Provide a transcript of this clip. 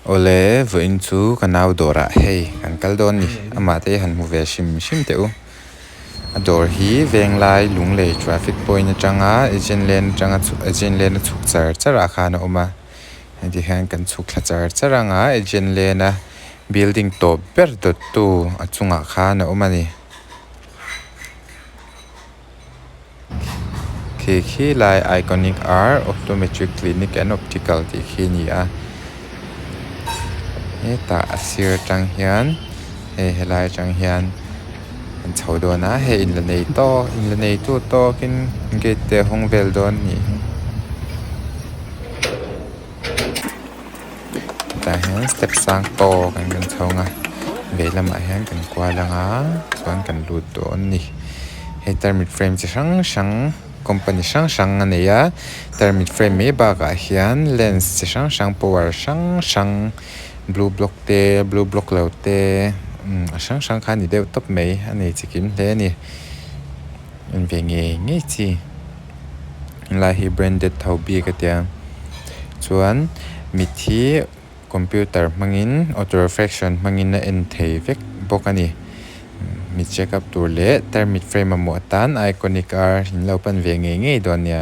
Awle, vawiin chu ka nau dawrah hei kan kal dawn ni. Amah te han hmu ve hrim hrim teh u. A dawr hi Venglai Lunglei traffic point atanga Agent Lane atanga Agent Lane a chhuk char char ah khan a awm a. Heti hian kan chhuk thla char char anga Agent Lane a building tawp ber dawttu a chungah khan a awm a ni. Khi khi lai Iconic R Optometric Clinic and Optical tih khi a ni a hetah a sir atang hian hei helai atang hian an chho dawn a hei in la nei tawk in la nei tu tawkin gate te a hawng vel dawn a nih hi tah hian step sang tawk an rawn chho ang a veilamah hian kan kual ang a chuan kan lut dawn a ni hei tarmit frame chi hrang hrang company hrang hrang a nei a tarmit frame mai bakah hian lens chi hrang hrang power hrang hrang blue block te blue block lo te a hrang hrang kha a ni deuh tawp mai a nei chi kim hle a ni en ve ngei ngei chi. Helai hi branded tho bik a tia chuan mitthi computer hmangin auto refraction hmangin a en thei vek bawk a ni mi check up tur leh tarmit frame mamawh atan iconic ar in lo pan ve ngei ngei dawn nia.